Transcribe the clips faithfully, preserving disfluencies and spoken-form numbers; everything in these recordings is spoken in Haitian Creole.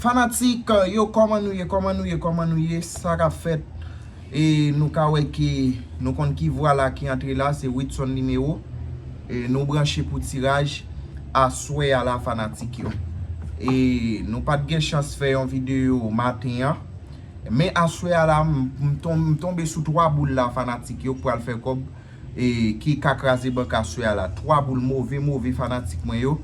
Fanatik yo, kòman nou ye, kòman nou ye, kòman nou ye, sa k ap fèt? E nou ka wè ke nou konn ki vwa la ki antre la, se Widson Nimewo. E nou branche pou tiraj aswè a la, fanatik yo. E nou pa t gen chans fè yon videyo maten an, men aswè a la, m, m ton-, m tonbe sou twa boul la, fanatik yo, k pral fè kòb, e ki ka kraze bank aswè a la. Twa boul move, move, fanatik mwen yo.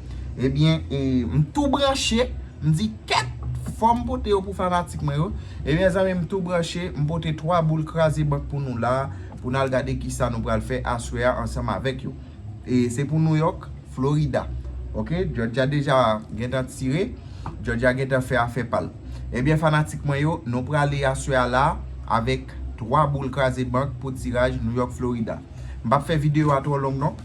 Ebyen, e, m tou branche, m di, "Kèt, fò m pote yo pou fanatik mwen yo." Ebyen, zanmi m, tou branche, m pote twa boul kraze bank pou nou la, pou n al gade kisa nou pral fè aswè a ansanm avèk yo. E se pou New York, Florida. Oke, Georgia deja gentan tire, Georgia gentan fè afè pa l. Ebyen, fanatik mwen yo, nou prale aswè a la avèk twa boul kraze bank pou tiraj New York, Florida. M p ap fè videyo a twò long, non.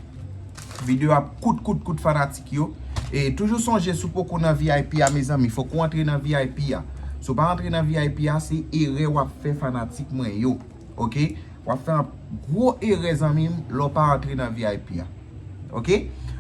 Videyo a kout, kout, kout, fanatik yo. E toujou sonje, si w poko nan V I P a, mezanmi, fòk ou antre nan V I P a. Si w pa antre nan V I P a, se erè w ap fè, fanatik mwen yo. Oke? W ap fè yon gwo erè, zanmi m, lè w pa antre nan V I P a. Oke?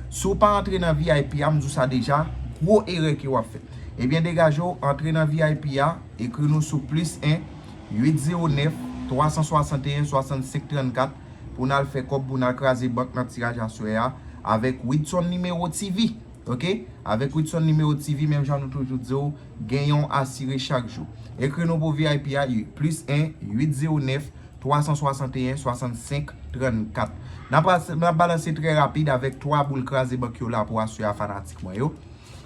Si w pa antre nan V I P a, m di w sa deja, gwo erè ke w ap fè. Ebyen, degaje w, antre nan V I P a, ekri nou sou plis en, uit zewo nèf, twa san swasanteyen, swasannsenk trannkat, pou n al fè kòb, pou n al kraze bank nan tiraj aswè a, avèk Widson Nimewo T V. Oke? Avèk Widson Nimewo T V, menm jan nou toujou di w, gen yon asire chak jou. Ekri nou pou V I P a, plis en, uit zewo nèf, twa san swasanteyen, swasannsenk trannkat. N ap, n ap balanse trè rapid avèk twa boul kraze bank yo la pou aswè a, fanatik mwen yo.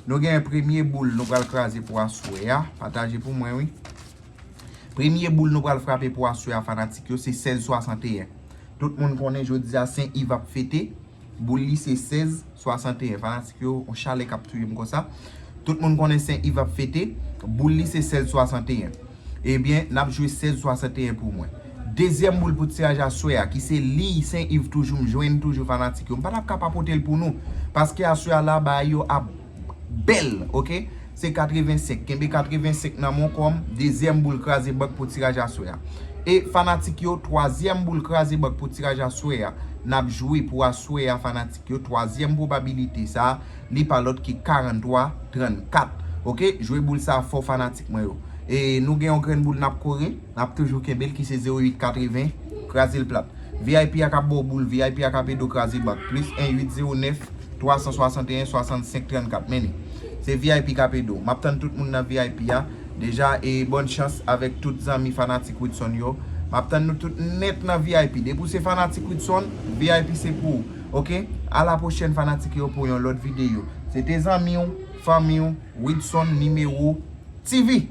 Nou gen premye boul nou pral kraze pou aswè a. Pataje pou mwen, wi. Premye boul nou pral frape pou aswè a, fanatik yo, se sèz swasanteyen. Tout moun konnen jodi a Sen Iv ap fete. Boul li se sèz swasanteyen. Fanatik yo, yon chalè k ap touye m konsa. Tout moun konnen Sen Iv ap fete. Boul li se sèz swasanteyen. Ebyen, n ap jwe sèz swasanteyen pou mwen. Dezyèm boul pou tiraj aswè a, ki se liy Sen Iv toujou, m jwenn toujou, fanatik yo. M pa t ap ka pa pote l pou nou. Paske aswè a la, bagay yo ap bèl, oke? Se katrevensenk. Kenbe katrevensenk nan men w kòm dezyèm boul kraze bank pou tiraj aswè a. E fanatik yo, twazyèm boul kraze bank pou tiraj aswè a, n ap jwe pou aswè a, fanatik yo. Twazyèm pwobabilite sa, li pa lòt ke karant twa trannkat. Oke? Jwe boul sa fò, fanatik mwen yo. E nou gen yon grenn boul n ap kore, n ap toujou kenbe l, ki se zewo uit katreven, kraze l plat. V I P a k ap ba w boul, V I P a k ap ede w kraze bank. Plis en, uit zewo nèf, twa san swasanteyen, swasannsenk trannkat. Men li. Se V I P k ap ede w. M ap tann tout moun nan V I P a. Deja, e bòn chans avèk tout zanmi fanatik Widson yo. M ap tann nou tout nèt nan V I P. Depi w se fanatik Widson, V I P se pou ou. Oke? A la pwochèn, fanatik yo, pou yon lòt videyo. Se te zanmi w, fanmi w, Widson Nimewo T V.